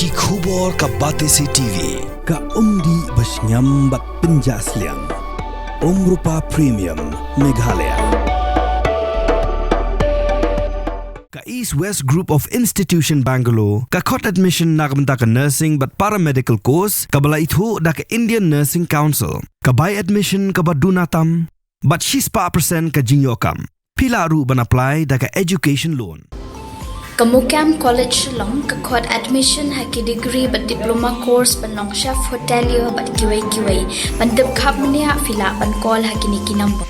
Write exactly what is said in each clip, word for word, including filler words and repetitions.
Ki khubor ka Batesi T V, ka umdih ba shngiam bad pynjah sliang. Umrupa Premium, Meghalaya. Ka East West Group of Institution Bangalore, ka khot admission na ka bynta ka nursing bad paramedical course, kaba la ithuh da ka Indian Nursing Council, ka bai admission kaba duna tam, bad shispah percent ka jingïoh kam. Phi lah ruh ban apply da ka education loan. Ka Mukam College Shillong ka khot admission ha ki degree bad diploma course ban long chef hotelier bad kiwei kiwei. Ban tip khapkhap mynta phi lah ban call ha kine ki number.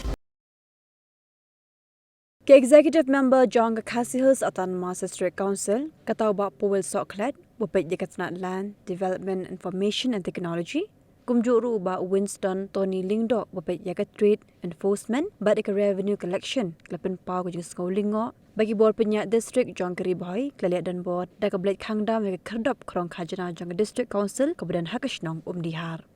Ka Executive Member jong ka Khasi Hills Autonomous District Council, kata u Bah Powell Sohkhlet, ba peit ïa ka tnat Land Development, Information and Technology, kumjuh ruh u Bah Winston Tony Lyngdoh, ba peit ïa ka Trade Enforcement bad ïa ka Revenue Collection, ki la pynpaw ka jingsngew lyngngoh ba ki bor pynïaid district jong ka Ri Bhoi ki la leh donbor da ka bleit khang dam ïa ka khyrdop khrong khajna jong ka District Council kaba don ha ka shnong Umdihar.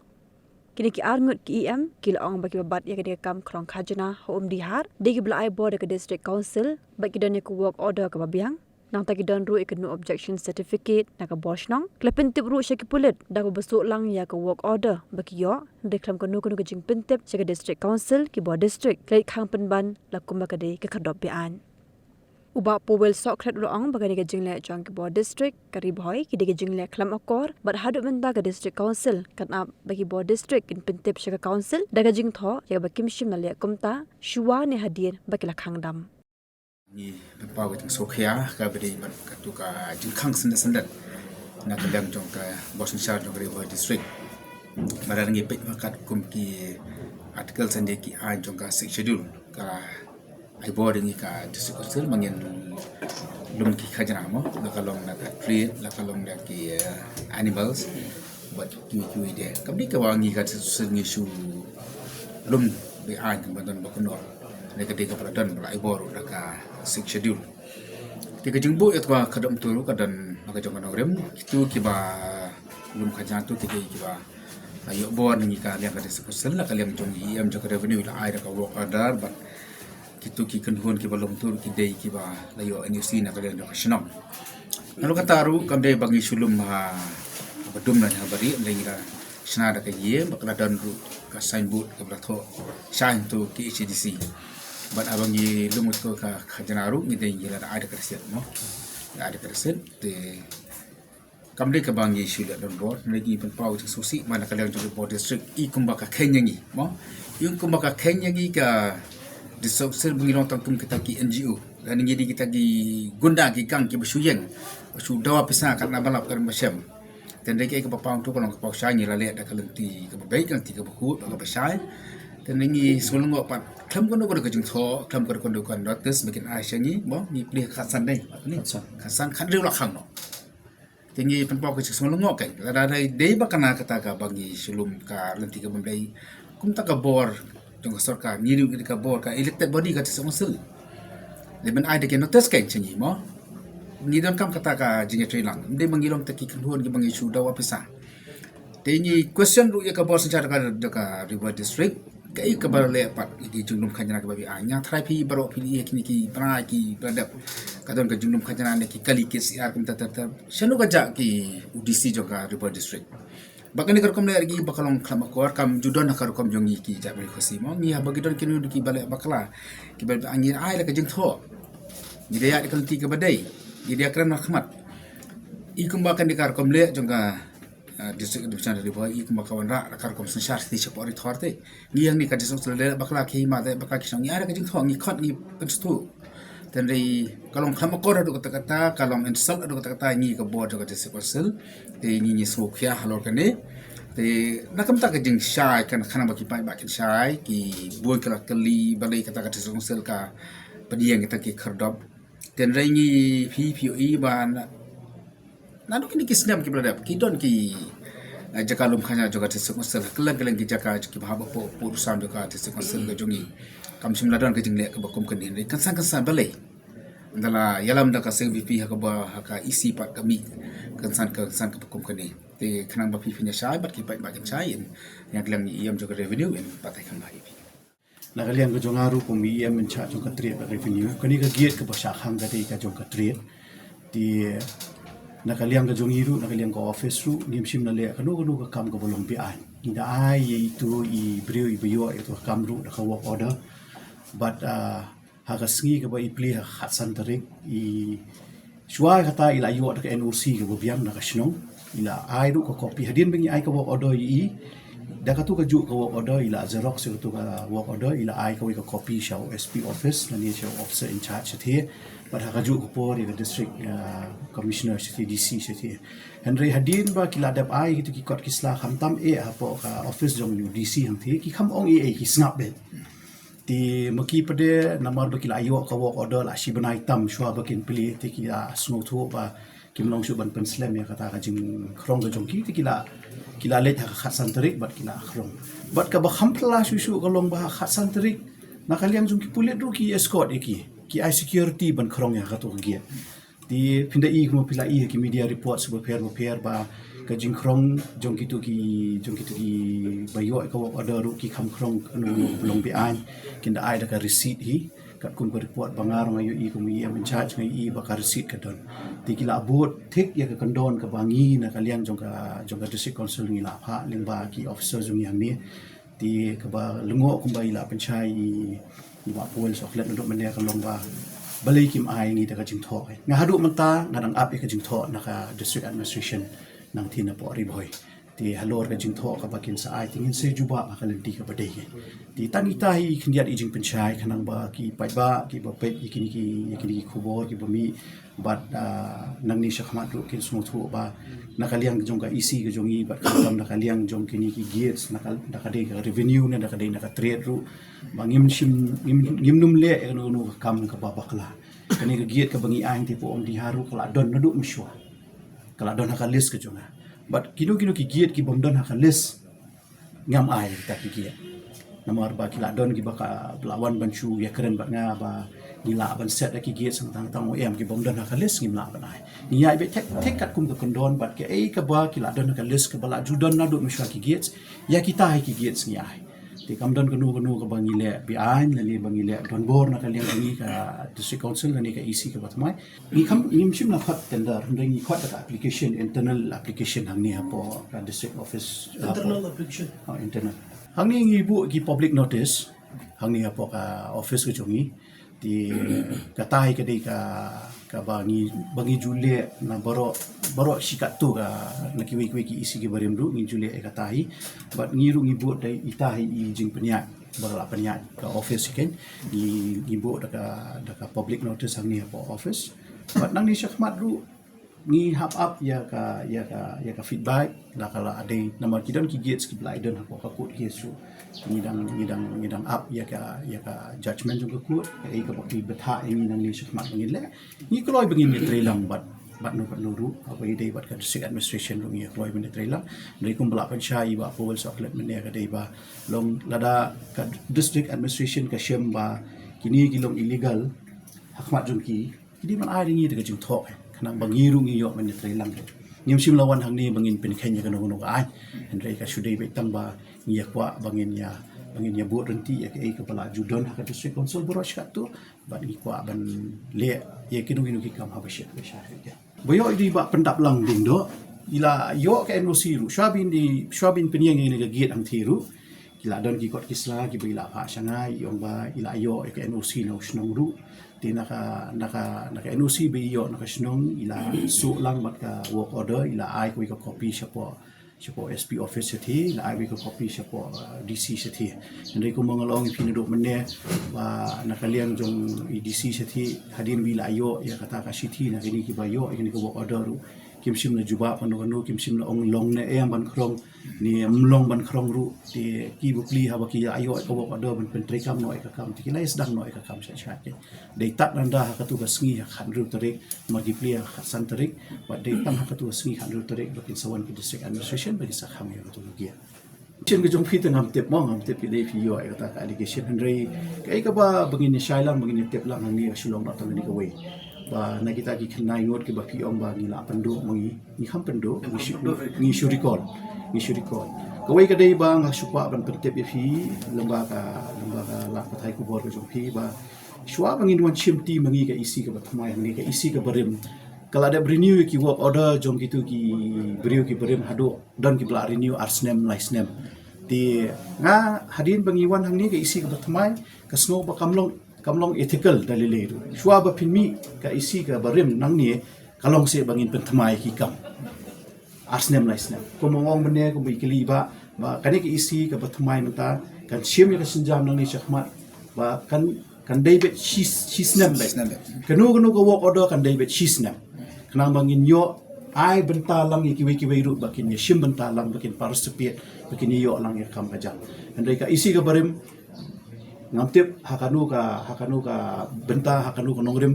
Kine ki arngut ki E M ki la ong ba kiba bat ïa kane ka kam khrong khajna ha Umdihar dei kiba la ai bor da ka District Council bad ki don ïa ka work order kaba biang. Nangta ki don ruh ïa ka no objection certificate na ka bor shnong. Ki la pyntip ruh sha ki pulit da kaba suk lang ïa ka work order ba ki ïoh, hynrei khlem kano kano ka jingpyntip sha ka District Council, ki bor district ki la khang pynban la kumba ka dei ka khyrdop be-aiñ. U Bah Powell Sohkhlet u la ong ba kane ka jingleh jong ki bor district ka Ri Bhoi ki dei ka jingleh khlem akor, bad haduh mynta ka District Council kan ap ba ki bor district kin pyntip sha ka Council da ka jingthoh ïa kaba kim shym la leh kumta shuwa ne hadien ba ki la khang dam. Ngi pynpaw ka jingsngewkhia kaba dei bad katu ka jingkhang syndet syndet na ka liang jong ka bor synshar jong ka Ri Bhoi District. Bad ngi peit ba katkum ki article san ki aiñ jong ka Sixth Schedule, ka ai bor ïa ngi ka District Council ba ngin lum ki khajna mo, la ka long na ka trade, la ka long na ki, eh, animals, bad kiwei kiwei de. Kam dei kaba ngi ka District Council ngi shu lum be-aiñ kaba don ba kynnoh. Ne ka dei kaba la don ba la ai bor da ka Sixth Schedule. Te ka jingbuh ïa ka khyrdop tu ruh ka don ha ka jong ka nongrim. Kitu kiba lum khajna tu ki dei kiba la ïoh bor na ngi ka liang ka District Council, la ka liang jong E M jong ka Revenue la ai da ka work order, bad kitu ki kynhun kiba lum tu ki dei kiba la ïoh N O C na ka liang jong ka shnong. Nalor kata ruh kam dei ba ngi shu lum ha, haba dum lane haba rieh, ngi la shna da ka ïing ba ka la don ruh ka signboard kaba la thoh shaiñ to K H A D C. Bad haba ngi lum to ka khajna ruh ngi dei ngi la ai da ka receipt mo. La ai da ka receipt te kam dei kaba ngi shu leh donbor, ngi pynpaw jingsngewsih ba na ka liang jong ka bor district i kumba ka kheiñ ïa ngi mo. I kumba ka kheiñ ïa ngi ka District Council ba ngi long tang kum kita ki N G O. Lane ngi dei kita ki gunda ki gang kiba shu ïeng, ba shu dawa pisa katba lap katba shem. Te ngi dei kaba paw tu ka long ka paw shai, ngi la leh da ka lynti kaba beit, ka lynti kaba khuid, kaba shai. Te ngi sngewlyngngoh pat khlem kano kano ka jingthoh, khlem kano kano ka notice ba kin ai sha ngi mo, ngi plie khatsan dei. Khatsan. Khatsan, khathynriew la khang noh. Te ngi pynpaw ka jingsngewlyngngoh kein. Lada dei, dei ba kane kata kaba ngi shu lum ka lynti kaba ym dei, kumta ka bor jong ka sorkar, ngi ruh ngi dei ka bor, ka elected body ka District Council. Dei ban ai da ki notice kein sha ngi mo. Ngi donkam kata ka jingïatreilang. Ym dei ba ngi long ta ki kynhun kiba ngi shu dawa pisa. Te ngi question ruh ïa ka bor synshar ka, ka Ri Bhoi District. Kaei kaba leh pat ïa ki jinglum khajna kiba phi ai? Nga tharai phi baroh phi ïa kine ki bnai kiba la dep ka don ka jinglum khajna ne ki kali K C R kumta ter ter. Shano ka jah ki u D C jong ka Ri Bhoi District? Ba kane ka rukom leh ïa ngi ba ka long khlem akor, kam ju don ha ka rukom jong ngi ki jaitbynriew Khasi mo. Ngi haba ngi don kine kiba leh bakla, kiba ngi ai la ka jingthoh, ngi da ïaid da ka lynti kaba dei, ngi da ïakren markhmat. I kumba kane ka rukom leh jong ka ah, District Division Ri Bhoi, i kumba ka wanrah da ka rukom synshar shisha shapoh Ri Thor te. Ngi hangne ka District Council leh bakla ki hima, leh bakla ki shnong, ngi ai da ka jingthoh, ngi khot, ngi pynsngewthuh. Te hynrei ka long khlem akor haduh katta katta, ka long insult haduh katta katta ïa ngi ka bor jong ka District Council. Te ngi, ngi sngewkhia halor kane. Te na kumta ka jingshai kan, khnang ba ki paidbah kin shai, ki bun ki la kylli balei kata ka District Council ka pynïeng kita ki khyrdop. Te hynrei ngi phi, phi ïohi ba na Naduh kine ki snem kiba la dep, ki don ki, eh, jaka lum khajna jong ka District Council, kylleng kylleng ki jaka kiba hap hapoh pud u sam jong ka District Council ka jong ngi. Kam shym la don ka jingleh kaba kum kane, hynrei kynsan kynsan balei ynda la ïalam da ka C V P ha kaba, ha ka E C pat ka mih kynsan kynsan kaba kum kane. Te khnang ba phi phin ïa shai bad ki paidbah kin shai, in ïa ka liang i E M jong ka Revenue in batai kham bha ïa phi. Na ka liang ka jong nga ruh kum E M in charge jong ka Trade bad Revenue, kane ka gate kaba shah khang ka dei ka jong ka Trade. Te Na ka liang ka jong ngi ruh, na ka liang ka office ruh, ngim shym la leh kano kano ka kam kaba long beaiñ. Ngi da ai ïa itu i briew iba ïoh ïa itu ka kam ruh da ka work order. Bad ah, ha ka sngi kaba i plie ha ka khatsan tarik, i shuwa kata i la ïoh da ka N O C kaba biang na ka shnong. I la ai ruh ka copy, hadien ba ngi ai ka work order ïa i, da katu kajuh ka work order i la xerox ïa katu ka work order, i la ai kawei ka copy sha u S P office, nangne sha u officer in charge shathie, bad ha kajuh ka por ïa ka district ah, commissioner shathie, D C shathie. Hynrei hadien ba ki la dep ai kitu ki kot ki sla, khamtam eh hapoh ka office jong u D C hangthie, ki kham ong ei ei, ki sngap beit. Te ma ki pat de, namar ba ki la ïoh ka work order la shi bnai tam shuwa ba kin plie, te ki la sngewthuh ba kim long shuh ban pynslem ïa kata ka jingkhrong ka jong ki, te ki la, ki la leit ha ka khatsan tarik bad ki la khrong. Bad kaba kham phylla shuh shuh ka long ba ha ka khatsan tarik, na ka liang jong ki pulit ruh ki escort ïa ki, ki ai security ban khrong ïa katu ka gate. Te phin da i, kumba phi la i ha ki media reports bapher bapher ba ka jingkhrong jong kitu ki, jong kitu kiba ïoh ka work order ruh ki kham khrong kano kano kaba long beaiñ. Kin da ai da ka receipt hi, katkum ka report ba nga ruh nga ïohi, kum i M in charge nga ïohi ba ka receipt ka don. Te ki la bud thik ïa ka kyndon kaba ngi na ka liang jong ka, jong ka District Council ngi la phah lyngba ki officer jong ngi hangne. Te kaba lyngngoh kumba i la pynshai i, i Bah Paul Sohkhlet naduh mynne ka long ba balei kim ai ngi da ka jingthoh. Nga haduh mynta nga dang ap ïa ka jingthoh na ka District Administration nangthie napoh Ri Bhoi. Te halor ka jingthoh kaba kin sa ai te ngin sa jubab ha ka lynti kaba dei. Te tang ita hi khyndiat i jingpynshai, khnang ba ki paidbah kiba peit ïa kine ki, ïa kine ki khubor kiba mih, bad ah, nangne shakhmat ruh kin sngewthuh ba na ka liang jong ka E C ka jong i, bad khamtam na ka liang jong kine ki gates, na ka, na ka dei ka revenue ne na ka dei na ka trade ruh, ba ngim shym, ngim, ngim nym leh ïa kano kano ka kam kaba bakla. Kane ka gate kaba ngi ai hangtei hapoh Umdihar ruh ka la don naduh mynshuwa, ka la don ha ka list ka jong nga. Bad kino kino ki gate ki bym don ha ka list, ngam ai kita ki gate. Namar ba ki la don kiba ka, ba la wan ban shu ïakren bad nga ba ngi lah ban set da ki gate, tang tang, em, ki bym don ha ka list ngim lah ban ai. Ngi ïaid beit thik thik katkum ka kyndon, bad kaei kaba ki la don ha ka list kaba la ju don naduh mynshuwa ki gate, ïa kita hi ki gate ngi ai. Te kam don kano kano kaba ngi leh beaiñ lane ba ngi leh donbor na ka liang jong ngi ka District Council lane ka E C kaba thymmai. Ngi kham, ngim shym la khot tender, hynrei ngi khot da ka application, internal application hangne hapoh ka district office, ah, internal application. Ah, internal. Hangne ngi buh ki public notice hangne hapoh ka office ka jong ngi. Te kata hi ka dei ka, kaba ngi, ba ngi ju leh na baroh, baroh shi katto ka, na kiwei kiwei ki E C kiba rim ruh ngi ju leh ïa kata hi. Bad ngi ruh ngi buh da ita hi i jingpynïaid ba la pynïaid ka office hi, kan ngi, ngi buh da ka, da ka public notice hangne hapoh office. Bad nangne shakhmat ruh ngi hap ap ïa ka, ïa ka, ïa ka feedback la ka la dei, namar ki don ki gates kiba la don hapoh ka court case ruh. Ngi dang, ngi dang, ngi dang ap ïa ka, ïa ka judgment jong ka court, kaei kaba ki bthah ïa ngi nangne shakhmat ba ngin leh. Ngi kloi ba ngin ïatrei lang bad, bad no bad no ruh, kaba ïadei bad ka district administration ruh ngi kloi ban ïatrei lang. Hynrei kumba la pynshai i Bah Paul Sohkhlet mynne, ka dei ba long lada ka district administration ka shem ba kine ki long illegal ha khmat jong ki, ki dei ban ai da ngi da ka jingthoh, khnang ba ngi ruh ngi ïoh ban ïatrei lang. Ngim shym la wan hangne ba ngin pynkheiñ ïa kano kano ka aiñ. Hynrei ka shu dei beit tang ba ngi ïa kwah ba ngin ïa, ba ngin ïa bud ryntih ïa kaei kaba la ju don ha ka District Council baroh shi katto, bad ngi kwah ban leh ïa kino kino ki kam haba shit haba shai. Ba ïoh i dei ba pyndap lang ding doh, i la ïoh ka N O C ruh, shuwa ban i, shuwa ban pynïeng ïa kane ka gate hangthie ruh, ki la don ki kot ki sla kiba i la phah sha nga, i ong ba i la ïoh ïa ka N O C na u shnong ruh. Te na ka, na ka, na ka N O C ba i ïoh na ka shnong, i la shu lang bad ka work order, i la ai kawei ka copy shapoh, shapoh S P office shathie, i la ai kawei ka copy shapoh, uh, D C shathie. Hynrei kumba nga la ong ïa phi naduh mynne, ba na ka liang jong i D C shathie, hadien ba i la ïoh ïa kata ka shithi na kine kiba ïoh ïa kane ka work order ruh, kim shym la jubab kano kano, kim shym la ong long ne em ban khrong, ne ym long ban khrong ruh. Te ki bapli haba ki ïa ïoh ka work order ban pyntreikam noh ïa ka kam, te ki la ïa sdang noh ïa ka kam sha sha. Dei tad nanda ha katu ka sngi ha ka khathynriew tarik, namar ki plie ha ka khatsan tarik, bad dei tang ha katu ka sngi khathynriew tarik ba kin sa wan ki district administration ba kin sa khang ïa katu ka gate. Shen ka jong phi te ngam tip mo, ngam tip ki dei phi ïoh ïa kata ka allegation, hynrei kaei kaba ba ngin ïa shai lang, ba ngin ïa tip lang hangne, ka shu long noh tang kane kawei. Ba na kita ki khyndai ngut kiba phi ong ba ngi la pynduh ma ngi, ngi kham pynduh, ngi shu, ngi shu recall, ngi shu recall. Kawei ka dei ba nga shu kwah ban pyntip ïa phi lyngba ka, lyngba ka lad pathai khubor ka jong phi, ba shuwa ba ngin wan shim team ma ngi ka E C kaba thymmai hangne, ka E C kaba rim, Ka la dep renew ïa ki work order jong kitu ki briew ki barim haduh don kiba la renew ar snem lai snem. Te nga hadien ba ngi wan hangne ka E C kaba thymmai ka sngew ba kam long kam long ethical da lei lei ruh. Shuwa ba phin mih ka E C kaba rim nangne ka long seh ba ngin pynthymmai ki kam ar snem lai snem. Kumba ong mynne kumba i kylli ba ba kane ka E C kaba thymmai mynta kan shim ïa ka sienjam nangne shakhmat ba kan kan dei beit shi shi snem beit. Shi snem beit. Kano kano ka work order kan dei beit shi snem. Khnang ba ngin ïoh ai bynta lang ïa kiwei kiwei ruh ba kin ïa shim bynta lang ba kin participate ba kin ïa ïoh lang ïa ka kam ka jam. Hynrei ka E C kaba rim ngam tip ha kano ka ha kano ka bynta ha kano ka nongrim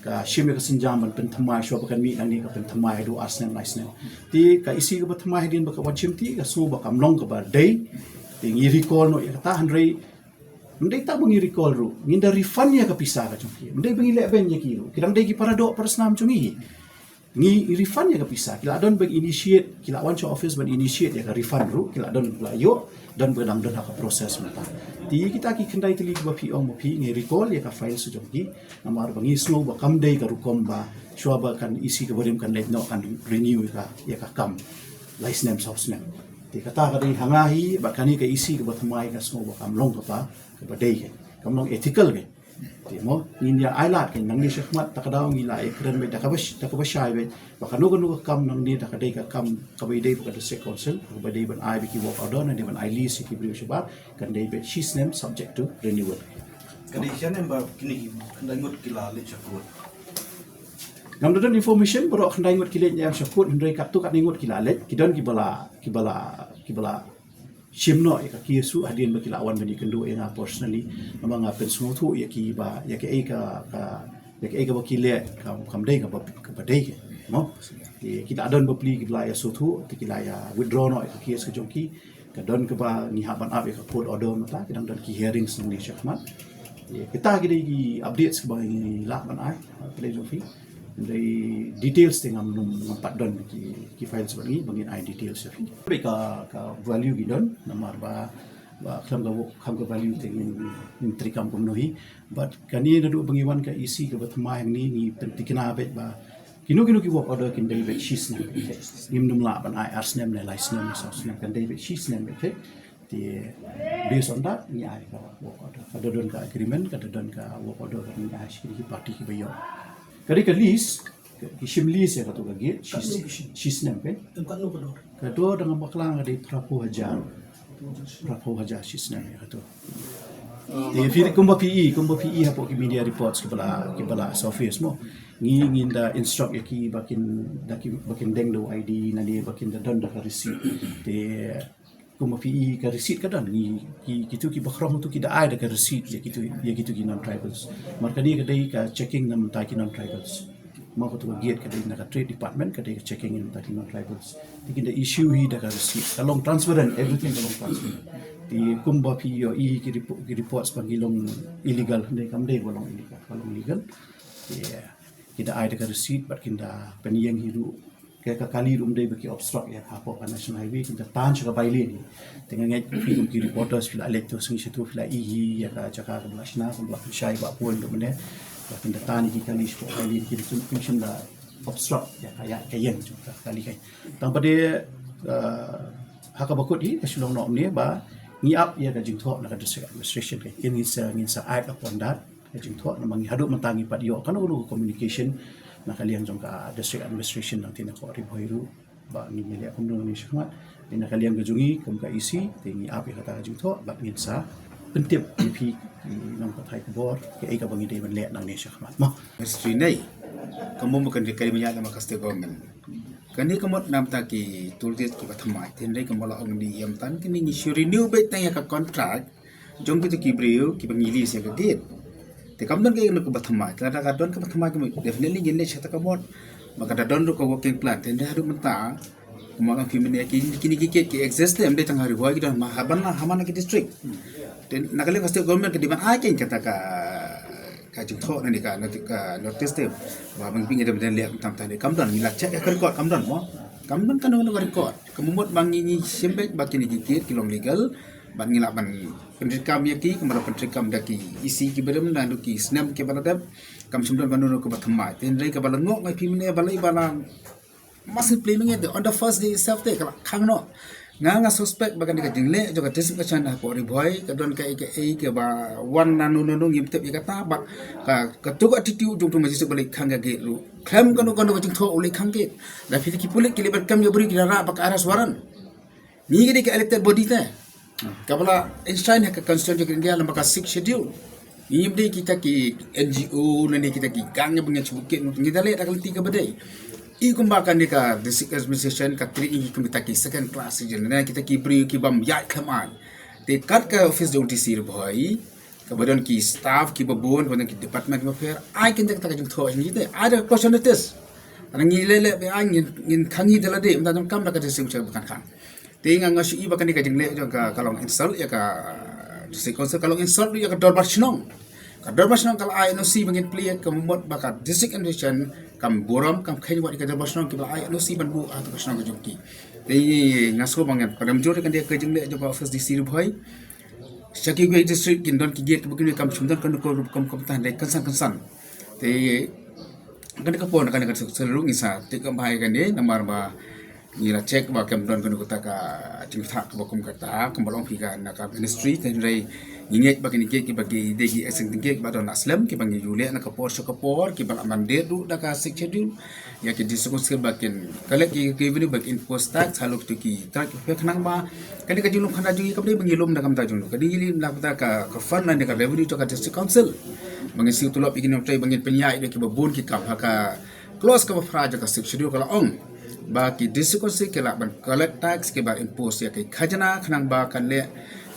ka shim ïa ka sienjam ban pynthymmai shuwa ba kan mih nangne ka pynthymmai haduh ar snem lai snem. Te ka E C kaba thymmai hadien ba ka wan shim te ka sngew ba kam long kaba dei. Te ngi recall noh ïa kata hynrei ym dei tang ba ngi recall ruh, ngin da refund ïa ka pisa ka jong ki. Ym dei ba ngi leh beiñ ïa ki ruh. Ki dang dei ki para doh para snam jong ngi. Ngi refund ïa ka pisa. Ki la don ba initiate, ki la wan sha office ban initiate ïa ka refund ruh. Ki la don ba la ïoh, don ba dang don ha ka process mynta. Te kita ki khyndai tylli kiba phi ong ba phi ngi recall ïa ka file sha jong ki. Namar ba ngi sngew ba kam dei ka rukom ba shuwa ba kan E C kaba rim kan leit noh kan renew ïa ka ïa ka kam lai snem saw snem. Te kata ka dei ha nga hi ba kane ka E C kaba thymmai ka sngew ba kam long kaba kaba dei ka. Kam long ethical ka. Te mo ngin ïa ai lad ka nangne shakhmat ta ka daw ngi la ïa kren beit da kaba sh- da kaba shai beit ba kano kano ka kam nangne da ka dei ka kam kaba dei ba ka district council kaba dei ban ai ba ki work order nangne ban ai lease ki briew shabar kan dei beit shi snem subject to renewal. Ka dei sha ne ba kine ki khyndai ngut ki la leit sha court. Ngam da don information baroh khyndai ngut ki leit ne em sha court hynrei katto katne ngut ki la leit ki don kiba la kiba la kiba la shim noh ïa ka case ruh hadien ba ki la wan ban ïakynduh ïa nga personally. Namar nga pynsngewthuh ïa ki ba ïa kaei ka ka ïa kaei kaba ki leh kam kam dei kaba kaba dei ka mo. Ki ki la don bapli ki la ïa sngewthuh te ki la ïa withdraw noh ïa ka case ka jong ki. Ka don kaba ngi hap ban ap ïa ka court order mynta ki dang don ki hearings nangne shakhmat. Kita ki dei ki updates kaba ngi lah ban ai. Ka dei jong phi. Hynrei details te ngam ngam pat don ki ki files bad ngi ba ngin ai details ïa phi. Bad ka ka value ki don namar ba ba khlem ka khlem ka value te ngin ngin treikam kumno hi. Bad kane naduh ba ngi wan ka E C kaba thymmai hangne ngi pynthikna beit ba kino kino ki work order kin dei beit shi snem beit. Ngim nym lah ban ai ar snem ne lai snem ne saw snem kan dei beit shi snem beit. Te based on that ngi ai ka work order. Ka da don ka agreement, ka da don ka work order ka ngi ai sha ki party kiba ïoh. Ka dei ka lease, ki shim lease ïa kato ka gate, shi shi snem peit. Ka dor da ngam bakla ka dei phra phew hajar. Phra phew hajar shi snem ïa kato. Te phi kumba phi i, kumba phi i hapoh ki media reports kiba la kiba la surface mo. Ngi ngin da instruct ïa ki ba kin da ki ba kin deng da u I D nangne ba kin da don da ka receipt. Te kumba phi i ka receipt ka don ngi ki kitu kiba khrong tu ki da ai da ka receipt ïa kitu ïa kitu ki non tribals. Mar kane ka dei ka checking na mynta ki non tribals. Ma katu ka gate ka dei na ka trade department ka dei ka checking na mynta ki non tribals. Te kin da issue hi da ka receipt ka long transparent, everything ka long transparent. Te kumba phi ïoh i ki report ki reports ba ngi long illegal, hynrei kam dei ba long illegal, ka long legal. Te ki da ai da ka receipt bad kin da pynïeng hi ruh. Ka ka kali ruh ym dei ba ki obstruct ïa ka hapoh ka National Highway, kin da tan sha ka bai lane. Te nga ngeit phi kum ki reporters phi la leit to sngi sha to phi la i hi ïa ka jaka kaba la shna kaba la pynshai ba pun ruh mynne. Ba kin da tan ïa ki kali sha ka bai lane kin shym kin shym da obstruct ïa ka ïa ka ïeng jong ka kali kai. Tang ba dei ha kaba kut hi ka shu long noh mynne ba ngi ap ïa ka jingthoh na ka district administration kai. Kin ngin sa ngin sa act upon that. Ka jingthoh namar ngi haduh mynta ngi pat ïoh kano kano ka communication na ka liang jong ka district administration nangta na ka Ri Bhoi ruh ba ngi ngi leh kumno ngi shakhmat. Te na ka liang ka jong ngi kum ka E C te ngi ap ïa kata ka jingthoh bad ngin sa pyntip ïa phi ki nongpathai khubor kaei kaba ngi dei ban leh nangne shakhmat mo. Ministry nei ka mut ka dei ka dei mynta na ka state government. Kane ka mut namta ki toll gate kiba thymmai te hynrei ka mut la ong ni ïam tan kane ngi shu renew beit tang ïa ka contract jong kitu ki briew kiba ngi lease ïa ka gate. Te kam don kaei kano kaba thymmai, te lada ka don kaba thymmai ka mut definitely ngin leit sha kata ka mut. Ba ka da don ruh ka working plan te hynrei haduh mynta kumba long phi mynne ki kine ki gate ki exist te ym dei tang ha Ri Bhoi ki don ma ha ban la ha man la ki district. Te na ka liang ka state government ka dei ban ai keiñ kata ka ka jingthoh na ne ka noti- ka notice te ba ma ngi phi ngi dei ban leh tam tam ne kam don ngi la check ïa ka record kam don mo. Kam don kano kano ka record ka mut ba ngi ngi shim beit ba kine ki gate ki long legal. Ban ngi lah ban pyntreikam ïa ki, kumba la pyntreikam da ki E C kiba dang naduh ki snem kiba la dep. Kam shym don kano kano kaba thymmai. Te hynrei kaba la ngop ngai phi mynne balei ba la massive play mynne te on the first day itself te ka la khang noh. Nga nga suspect ba kane ka jingleh jong ka district election hapoh Ri Bhoi ka don kaei kaei kaba wan nano nano ngim tip ïa kata, but ka, kato ka attitude jong uto u magistrate ba leit khang ka gate ruh. Khlem kano kano ka jingthoh u leit khang gate. Lada phi ki pulit ki leit ban kem ïa u briew ki la rah bad ka arrest warrant. Ngi ki dei ka elected body te. Kaba la enshrine ha ka Constitution jong India lyngba ka Sixth Schedule. Ngim dei kita ki N G O lane kita ki gang ba ngi shu bukit, ngi da leh da ka lynti kaba dei. I kumba kane ka district administration ka treat ngi kum kita ki second class citizen, lane kita ki briew ki bym ïaid khlem aiñ. Te kat ka office jong D C Ri Bhoi, kaba don ki staff kiba bun, kaba don ki department kiba pher, ai kynja kata ka jingthoh ngi te, ai da ka caution notice. Lada ngi leh leh ba ai ngin, ngin khang ngi da lade, mynta jong kam da ka district ba kan khang. Te nga nga shu i ba kane ka jingleh jong ka, ka long insult ïa ka district council, ka long insult ïa ka dorbar shnong. Ka dorbar shnong ka la ai N O C ba ngin plie, ka mut ba ka district administration kam burom, kam kheiñ wat ïa ka dorbar shnong kiba la ai N O C ban buh ha ka shnong ka jong ki. Te nga sngew ba ngan pynrem jur ïa kane ka jingleh jong ka office D C Ri Bhoi. Sha kiwei district kin don ki gate kiba kin, kam shym don kano kano ka rukom kumta, hynrei kynsan kynsan. Te kane ka por, kane ka sel ruh ngi sa tip kam bha ïa kane namar ba ngi la check ba kam don kano kata ka jingthah kaba kum kata, kumba la ong phi ka na ka ministry. Te hynrei ngi ngeit ba kine ki gate kiba ki dei ki existing gate ba don la slem, kiba ngi ju leh na ka por sha ka por, kiba la mandate ruh da ka Sixth Schedule ïa ki district council ba kin collect ïa ki revenue, ba kin impose tax halor kito ki trade kiba pher, khnang ba kane ka jinglum khana jong ngi kam dei ba ngi lum da ka bynta jong ngi, ka dei ngi lum da ka bynta ka, ka fund lane ka revenue jong ka district council. Ba ngin siew tulop ïa ki nongtrei, ba ngin pynïaid ïa kiba bun ki kam. Ha ka clause kaba phra jong ka Sixth Schedule ka la ong ba ki district council ki lah ban collect tax, kiba impose ïa ki khajna, khnang ba kan leh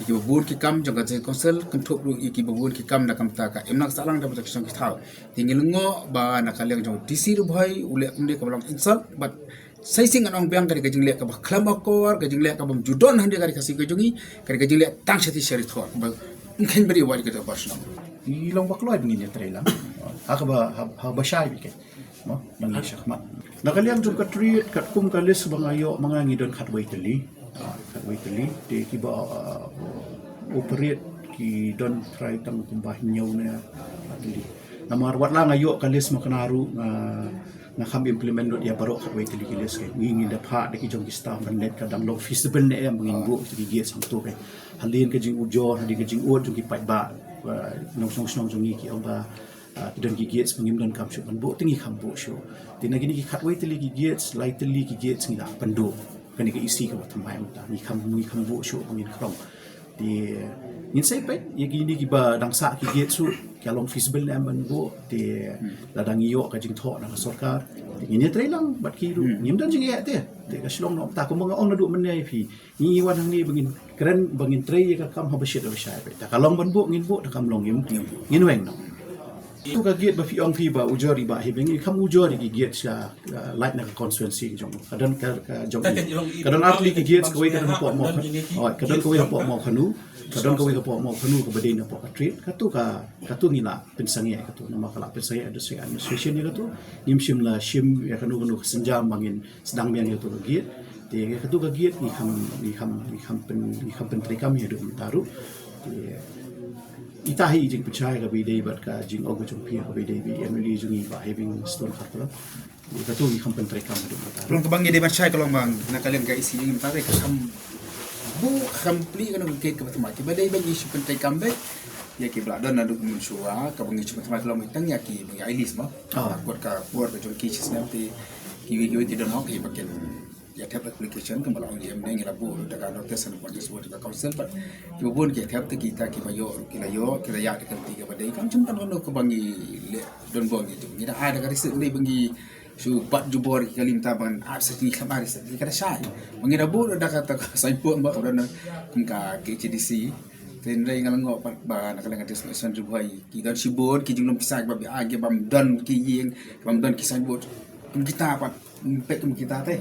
ïa kiba bun ki kam jong ka district council, kynthup ruh ïa kiba bun ki kam na ka bynta ka imlang sahlang, na ka bynta ki shong ki thaw. Te ngi lyngngoh ba na ka liang jong D C Ri Bhoi u leh kumne kaba long insult, bad sa shisien ngan ong biang, ka dei ka jingleh kaba khlem akor, ka jingleh kaba ym ju don hynrei ka dei ka siew ka jong ngi, ka dei ka jingleh tang sha ti sha ri thor, kaba ym kheiñ bad ïa wat ïa ka dorbar shnong. Ngi long ba kloi ba ngin ïatrei lang ha kaba, ha, haba shai beit, mo, ba ngin ïa shakmat. Na ka liang jong ka trade, katkum ka list ba nga ïoh ma nga ngi don khatwei tylli. Ah, khatwei tylli. Te kiba, ah, operate ki don trai tang kumba hynñiew ne ar tylli. Namar wat la nga ïoh ka list ma kane ruh nga, nga kham implement lut ïa baroh khatwei tylli ki list. Ka ngi, ngin da phah da ki jong ki staff ban leit, ka dang long feasible ne em ba ngin buh ki gates hangto. Ka hadien ka jingujor, hadien ka jingud jong ki paidbah, ah, nongshong shnong jong ngi ki ong ba, ah, ki don ki gates ba ngim donkam shuh ban buh, te ngi kham buh shuh. Te na kine ki khatwei tylli ki gates, lai tylli ki gates ngi la pynduh. Kane ka E C kaba thymmai mynta, ngi kham, ngi kham buh shuh ba ngin khrong. Te ngin sa peit ïa kine kiba dang sah ki gates ruh, ka long feasible ne em ban buh. Te lada ngi ïoh ka jingthoh na ka sorkar, te ngin ïatrei lang bad ki ruh. Ngim don jingeh te. Te ka shlong noh, ta kumba nga ong naduh mynne ïa phi. Ngi wan hangne ba ngin kren, ba ngin trei ïa ka kam haba shit haba shai. Da ka long ban buh ngin buh, da kam long ngin, ngin weng noh. Tu ka gate ba phi ong phi ba ujor ïa i Bah Hibing, i kham ujor ïa ki gate sha, uh, lait na ka constituency jong u. Ka don ka, ka jong i. Ka don ar tylli ki gate, kawei ka don hapoh Mawkhanu. Oh, ka don kawei hapoh Mawkhanu. Ka don kawei hapoh Mawkhanu kaba dei na poh ka trade. Katu ka, katu ngi la pynsangeh katu. Namar ka la pynsangeh district administration ïa katu. Ngim shym la shim ïa kano kano ka sienjam ba ngin sdang biang ïa katu ka gate. Te ïa katu ka gate ngi kham, ngi kham, ngi kham pyn, ngi kham pyntreikam ïa haduh mynta ruh. Te ita hi i jingpynshai kaba ïadei bad ka jingong ka jong phi kaba ïadei bad i M L A jong ngi Bah Hibing Stone Kharplang. Ïa katu ngi kham pyntreikam haduh mynta ruh. Long kaba ngi dei ban shai ka long ba na ka liang ka E C mynta ruh ka kham buh, kham plie kano ka gate kaba thymmai. Kiba dei ba ngi shu pyntreikam beit ïa kiba la don naduh mynshuwa, kaba ngi shu pyntreikam ka long tang ïa kiba ngi ai list mo. Ah. Ka kot ka por ka jong ki shisnem te kiwei kiwei te don hok kiba kin ïa thep application, kumba la ong ïa mynne ngi la buh da ka notice and notice buh da ka council, but kiba bun ki thep te kita kiba ïoh ruh ki la ïoh, ki la ïaid da ka lynti kaba dei. Kam shym don kano kaba ngi leh don bor ngi tu. Ngi da ai da ka receipt, ym dei ba ngi shu bat jubor ki kali mynta ban ap sa, ngi khlem ai receipt, ngi ka da shai. Ba ngi da buh da kata ka signboard ba ka don kum ka K H A D C. Te hynrei nga la ngop ba na ka liang ka district election Ri Bhoi ki don shibun ki jinglum pisa kiba bha, ki bym don ki ïing, ki bym don ki signboard. Kum kita pat, ym peit kum kita te.